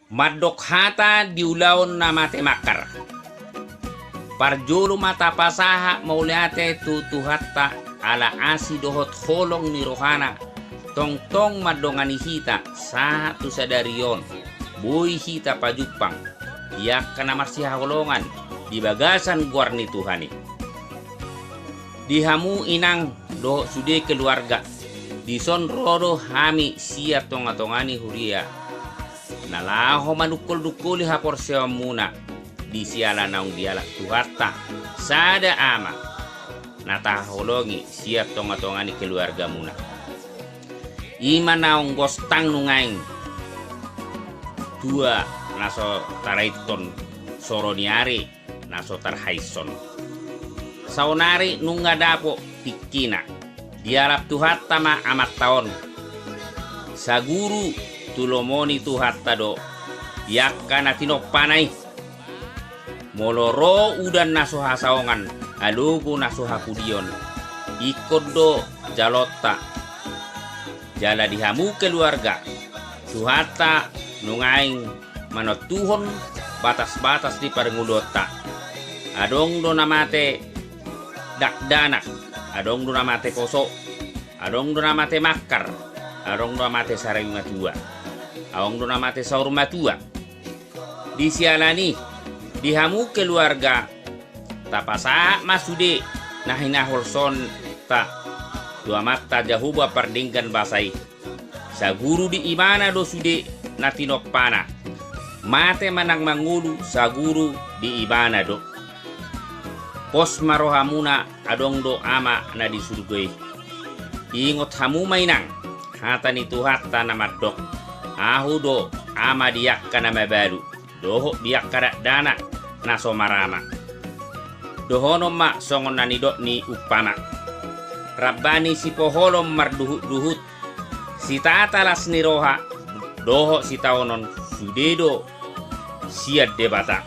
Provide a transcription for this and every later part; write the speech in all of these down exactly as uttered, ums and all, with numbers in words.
Mandok hata di ulaon na mate mangkar. Parjolo ma tapasahat mauliate tu Tuhanta ala asi dohot holong ni rohana, tongtong mandongani hita sahat tu sadari on, boi hita pajumpang di angka na marsihaholongan di bagasan goar ni Tuhan i. Di hamu inang dohot sude keluarga, dison ro do hami sian tongatonga ni huria, na laho manungkoldungkoli haporseaonmuna di siala naung dialap Tuhanta sada Ama na tahaholongi sian tongatonga ni keluargamuna. I ma naung gostang nuaeng tua na so taraithon soro ni ari na so tarhaishon. Saonari nunga dapot tingkina. Dialap Tuhanta ma amanta on. Saguru tu lomo ni Tuhanta do di angka na tinompana i. Molo ro udan na so hasaongan, alogo na so hapudion, ingkon do jaloonta. Jala di hamu keluarga, Tuhanta nuaeng manontuhon batasbatas ni parngoluonta. Adong do na mate dakdanak, adong do na mate poso, adong do na mate mangkar, adong do na mate sari matua, adong do na mate saur matua. Di siala ni i, di hamu keluarga, tapasahat ma sude na hinaholsoonta tu Amanta Jahowa pardenggan basa i. Saguru di ibana do sude na tinompana. Mate manang mangolu, saguru di ibana do. Pos ma rohamuna, adong do Ama na di surgo i. Ingot hamu ma inang hata ni Tuhanta na mandok, Ahu do ama di angka na mabalu dohot di angka dakdanak na so marama. Dohonon ma songon na nidok ni umpama. Rap bani sipoholon marduhutduhut, sitata las ni roha dohot sitaonon sude do sian Debata.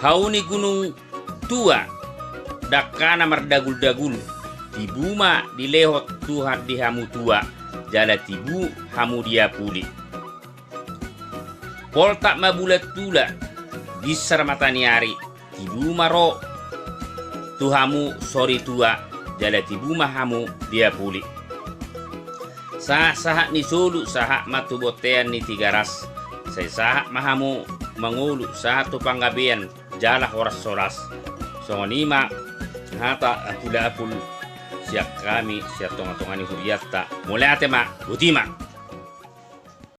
Hau ni gunung tua, dangkana mardaguldagul, tibu ma dilehon Tuhan di hamu tua, jala tibu hamu diapuli. Poltak ma bulan tula, binsar mataniari, tibu ma ro tu hamu soritua, jala tibu ma hamu diapuli. Sahatsahat ni solu sahat ma tu bontean ni Tigaras, sai sahat ma hamu mangolu sahat tu panggabean jala horas-horas. Songon i ma hata apulapul sian hami sian tongatonga ni hurianta. Mauliate ma, botima.